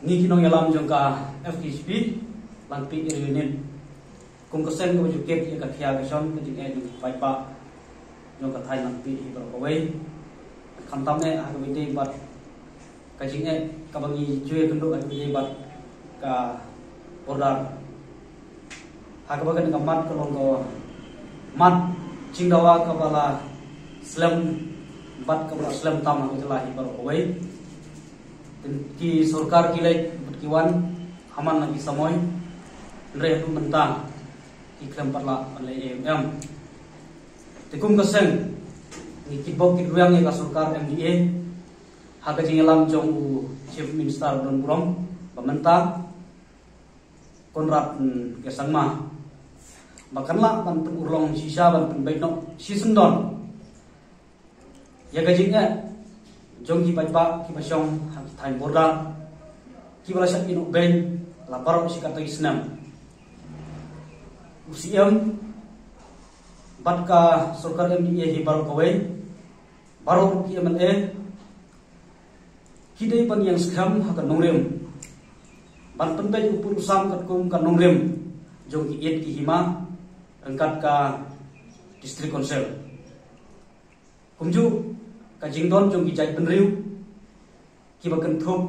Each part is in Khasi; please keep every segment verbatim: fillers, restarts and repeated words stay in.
Ngi ki nongïalam jong ka F K J P Langpih Area Unit, kum ka seng kaba ju kit ïa ka khia ka shon ka jingeh jong ki paidbah jong ka thaiñ Langpih hi baroh kawei, khamtam eh ha kaba ïadei bad ka jingeh kaba ngi ju ïakynduh ha kaba ïadei bad ka border, ha kaba kane ka mat ka long ka mat jingdawa kaba la slem bad kaba la slem tam ha ka jylla hi baroh kawei. Ki sorkar ki leit bad ki wan ha man la ki samoi, hynrei haduh mynta ki khlem pat lah ban leh ei ei ei. Te kum ka seng ngi kitbok kitrwiang ïa ka sorkar M D A ha ka jingïalam jong u Chief Minister ba don burom ba mynta, Conrad, mm, K Sangma, ba kan lah ban pynurlong shisha, ban pynbeit noh shisyndon ïa ka jingeh jong ki paidbah kiba shong ha ki thaiñ border kiba la shah ïehnoh beiñ la baroh shi katta ki snem. U C M bad ka sorkar M D A hi baroh kawei, baroh ki M L A ki dei ban ïeng skhem ha ka nongrim, ban pynbeit u pud u sam katkum ka nongrim jong ki ïit ki hima ryngkat ka District Council. Kumjuh ka jingdon jong ki jaitbynriew kiba kynthup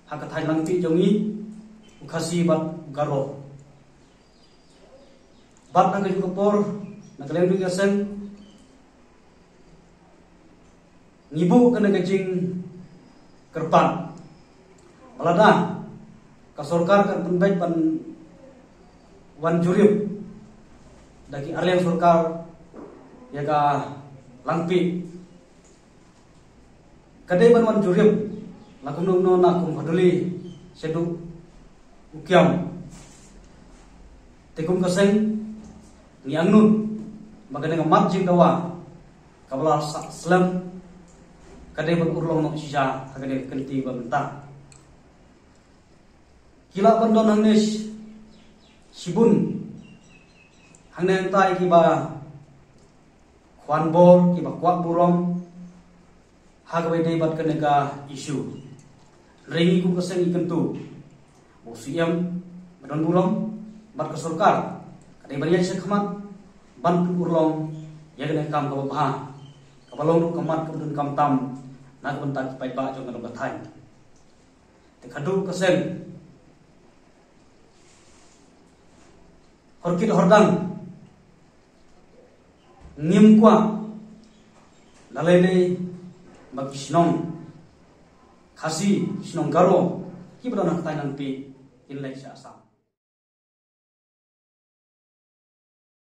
ha ka thaiñ Langpih jong ngi, u Khasi bad u Garo. Bad na kajuh ka por, na ka liang jong ka seng, ngi buh kane ka jingkyrpad ba lada ka sorkar kan pynbeit ban wan jurip da ki arliang sorkar ïa ka Langpih, ka dei ban wan jurip la kumno kumno na kum Bhaduli shaduh Ukiam. Te kum ka seng ngi angnud ba kane ka mat jingdawa kaba la sah slem ka dei ban urlong noh shisha ha kane ka kynti ba mynta. Ki lah ban don hangne sh-, shibun hangne hangtai kiba khwan bor, kiba kwah burom ha kaba ïadei bad kane ka issue. Hynrei ngi kum ka seng ngi kyntu ba u C M ba don burom bad ka sorkar ka dei ban ïaid shakhmat ban pynurlong ïa kane ka kam kaba bha, kaba long ruh ka mat kaba donkam tam na ka bynta ki paidbah jong ka dong ka thaiñ. Te khadduh ka seng, hor kit hor dang, ngim kwah la lei lei ba ki shnong Khasi, ki shnong Garo kiba don ha ka thaiñ Langpih kin leit sha Assam.